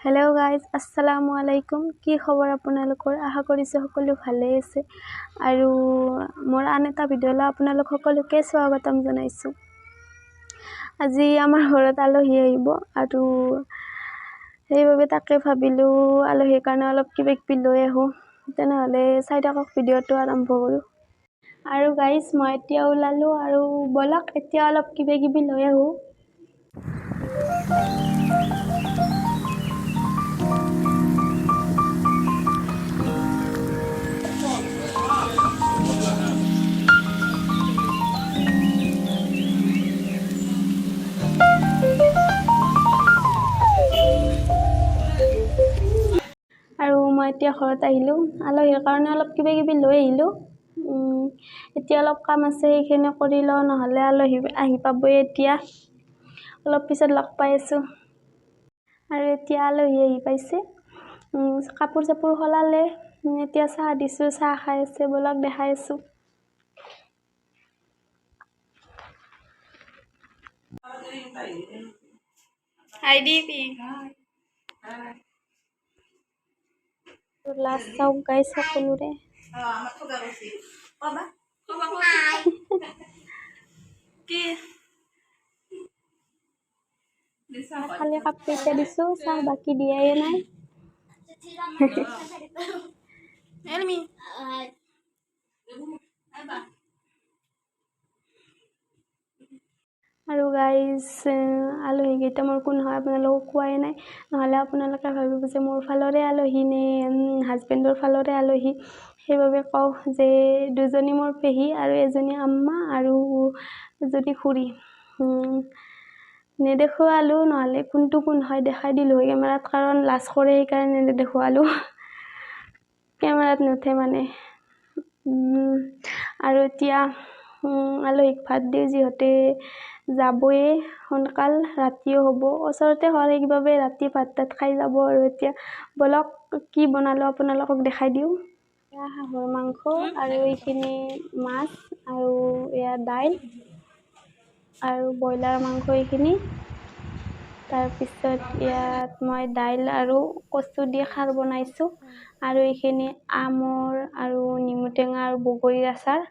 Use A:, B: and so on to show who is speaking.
A: Hello' guys, আসসালামু আলাইকুম। কি খবৰ আপোনালোকৰ? আশা কৰিছোঁ সকলো ভালেই আছে। আৰু মোৰ আন এটা ভিডিঅ'লৈ আপোনালোক সকলোকে স্বাগতম জনাইছোঁ। আজি আমাৰ ঘৰত আলহী আহিব আৰু সেইবাবে তাকে ভাবিলোঁ আলহীৰ কাৰণে অলপ কিবা কিবি লৈ আহোঁ। তেনেহ'লে চাই থাকক, ভিডিঅ'টো আৰম্ভ কৰোঁ। আৰু গাইজ, মই এতিয়া ওলালোঁ আৰু ব'লক এতিয়া অলপ কিবা কিবি লৈ আহোঁ। আৰু মই এতিয়া ঘৰত আহিলোঁ, আলহীৰ কাৰণে অলপ কিবা কিবি লৈ আহিলোঁ। এতিয়া অলপ কাম আছে, সেইখিনি কৰি লওঁ, নহ'লে আলহী আহি পাবই। এতিয়া অলপ পিছত লগ পাই আছোঁ। আৰু এতিয়া আলহী আহি পাইছে, কাপোৰ চাপোৰ সলালে, এতিয়া চাহ দিছোঁ, চাহ খাই আছে। ব'লক দেখাই আছোঁ। লাষ্ট চাওক গাইজ সকলোৰে। খালি কাপকেইটা দিছোঁ, চাহ বাকী দিয়াই নাই। আৰু গাইজ, আলহীকেইটা মোৰ কোন হয় আপোনালোকক কোৱাই নাই, নহ'লে আপোনালোকে ভাবিব যে মোৰ ফালৰে আলহী নে হাজবেণ্ডৰ ফালৰে আলহী। সেইবাবে কওঁ যে দুজনী মোৰ পেহী আৰু এজনী আম্মা আৰু এজনী খুৰী। নেদেখুৱালোঁ, নহ'লে কোনটো কোন হয় দেখাই দিলোঁ হয় কেমেৰাত, কাৰণ লাজ কৰে সেইকাৰণে নেদেখুৱালোঁ, কেমেৰাত নুঠে মানে। আৰু এতিয়া আলহীক ভাত দিওঁ, যিহেতু যাবয়ে সোনকাল, ৰাতিও হ'ব, ওচৰতে ঘৰ, সেইবাবে ৰাতি ভাত তাত খাই যাব। আৰু এতিয়া ব'লক কি বনালোঁ আপোনালোকক দেখাই দিওঁ। এয়া হাঁহৰ মাংস আৰু এইখিনি মাছ আৰু এয়া দাইল আৰু ব্ৰইলাৰ মাংস এইখিনি। তাৰপিছত ইয়াত মই দাইল আৰু কচু দি খাৰ বনাইছোঁ আৰু এইখিনি আমৰ আৰু নেমু টেঙা আৰু বগৰীৰ আচাৰ।